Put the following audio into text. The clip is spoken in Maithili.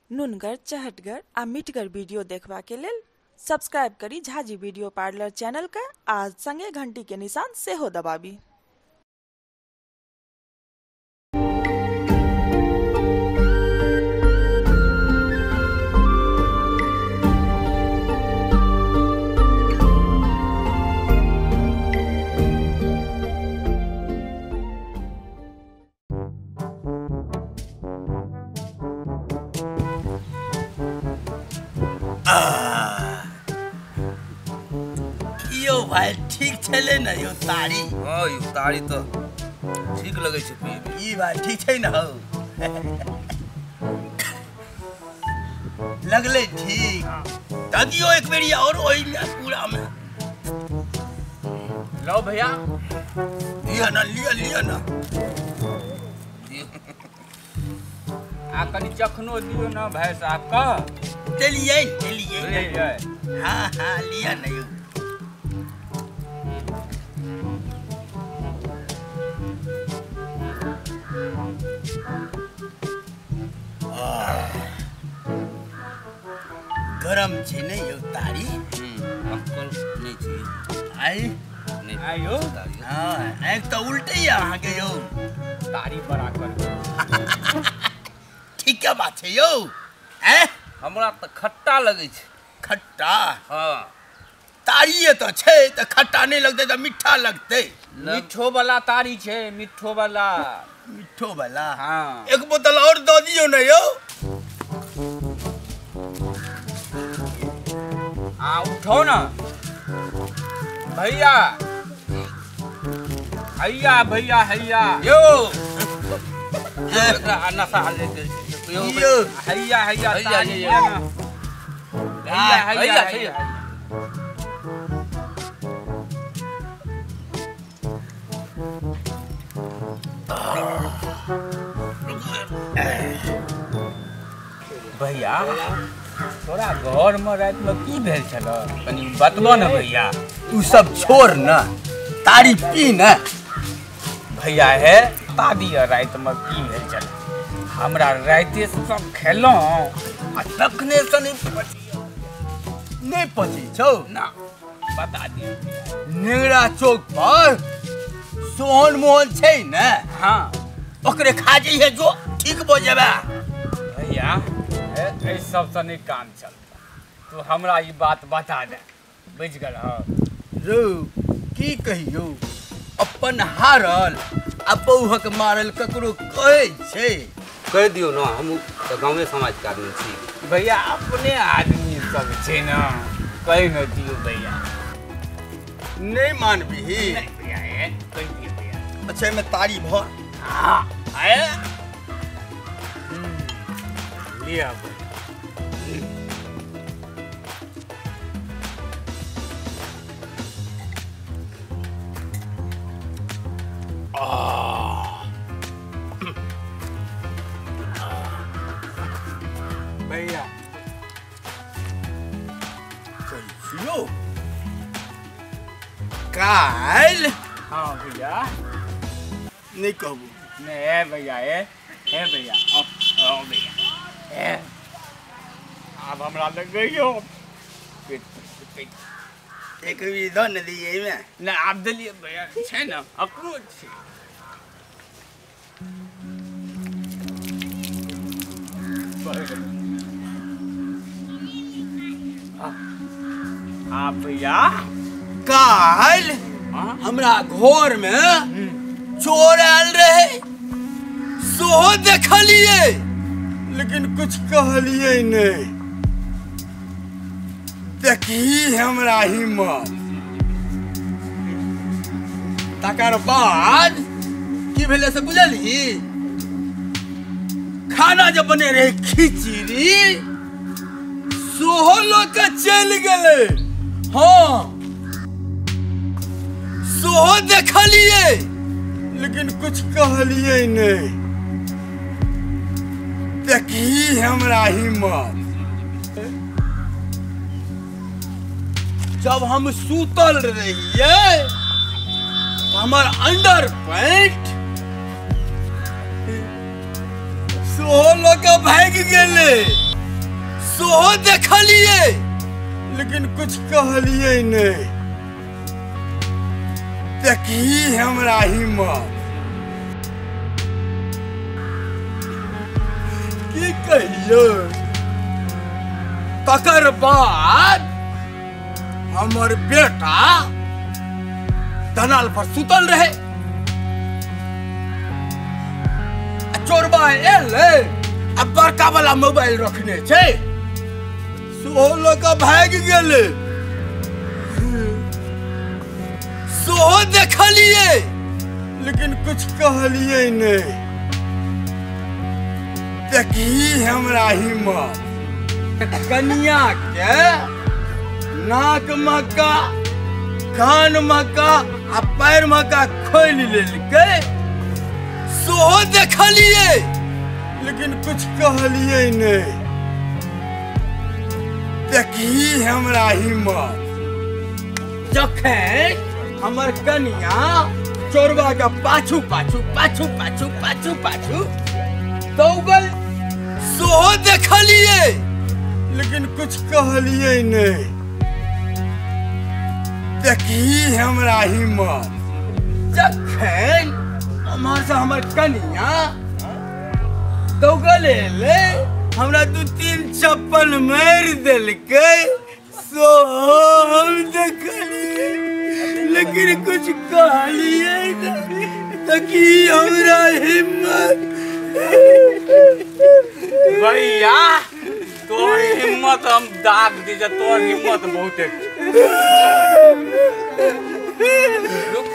नुनगर, चहटगर आ मिठगर वीडियो देखबा के लेल सब्सक्राइब करी झाजी वीडियो पार्लर चैनल के आ संगे घंटी के निशान सेहो दबाबी। यो भाई ठीक छले न यो तारी। हां यो तारी तो ठीक लगे छै पिए। ई भाई ठीक छै न हो लगले ठीक त दियो एक बेरी और ओइ में पूरा में लो भैया लिया ना लिया लिया ना आ कनी चखनो दियो ना भाई साहब का। चलिए चलिए हां हां लिया ना यो। गरम छै ने यो तारी। अक्कल नहीं छै आई नहीं आयो। हां एक तो उल्टे ही अहाँ के यो तारी बड़ा कर। ठीक है बात छै यो। हैं हमरा त खट्टा लगे छै। खट्टा? हां तारी तो छै त खट्टा नहीं लगते त मीठा लगते। मिठो वाला तारी छै, मिठो वाला। मिठो वाला? हां एक बोतल और दो दियो ने यो। आ उठो ना भैया, हैया भैया हैया यो नशा ले यो हैया हैया हैया हैया हैया। भैया तोरा घर में रात में की भेल छल कनी बतबो न भैया। तू सब छोड़ न तारी पी न भैया। है बता दिया रात में की भेल छल। हमरा राते सब खेलौं आ तखने से नहीं पची। नहीं पची छौ ना बता दिया। नेंगरा चौक पर सोहन मोहन छै ने। हाँ ओकरे खा जइहे जो ठीक भ जेबे। भैया एहि सबसँ नहीं काम चलता, तू हमरा ई बात बता दे। बुझि गेल? रो की कहियो अपन हारल आ बौहक मारल ककरो कहै छै। कहि दियो न, हम तऽ गाँवे समाज के आदमी छी भैया। अपने आदमी सब छै न, कहि न दियो भैया। नहीं मानबही भैया, कहि दियो भैया। अच्छा एहिमे तारी भर। हाँ आए लिया। भैया कहियो काल्हि। हाँ भैया नहीं कहबू। नहीं है भैया, है भैया। आओ भैया अब हमरा लग गई हो। एक भी दो न दिए में ना आप दिलिए भैया छै ना अपनो छै। आप भैया काल्हि हमरा घर में चोर आयल रहे, सोहो देखलिए लेकिन कुछ कहलिए नहीं। देखी हमरा हिम्मत। तकर बाद की भेलै से बुझलही? खाना जब बने रहे खिचड़ी सोहो लोग के चलि गेलै। हाँ सोहो देखलिए लेकिन कुछ कहलिए नहीं। देखी हमरा हिम्मत। जब हम सूतल रहिए हमर अंडर पैंट सोहो लोग भागि गेलै। सेहो देखलियै लेकिन कुछ कहलियै नहि। देखी हमरा हिम्मत की कहियो। तकर बाद हमर बेटा दलाल पर सुतल रहे, चोरबा एलै आ बड़का वाला मोबाइल रखने छै, सेहो लऽ कऽ भागि गेलै। सेहो देखलियै लेकिन कुछ कहलियै नहि। देखी हमरा हिम्मत। कनिया के नाक मका कान मका आ पैर मका खोलि लेलकै, सेहो देखलियै लेकिन कुछ कहलियै नहि। देखी हमरा हिम्मत। जखन हमर कनिया चोरबा के पाछू पाछू पाछू पाछू पाछू पाछू दौगल, सेहो देखलियै लेकिन कुछ कहलियै नहि। देखी हमरा हिम्मत। जखन हमर से हमर कनिया दौगल एलै, हमरा 2-3 चप्पल मारि देलकै, सेहो हम देखलियै लेकिन कुछ कहलियै नहि। देखी हमरा हिम्मत। भैया तोहर हिम्मत हम दाग दी, तोहर हिम्मत बहुत है। रुक।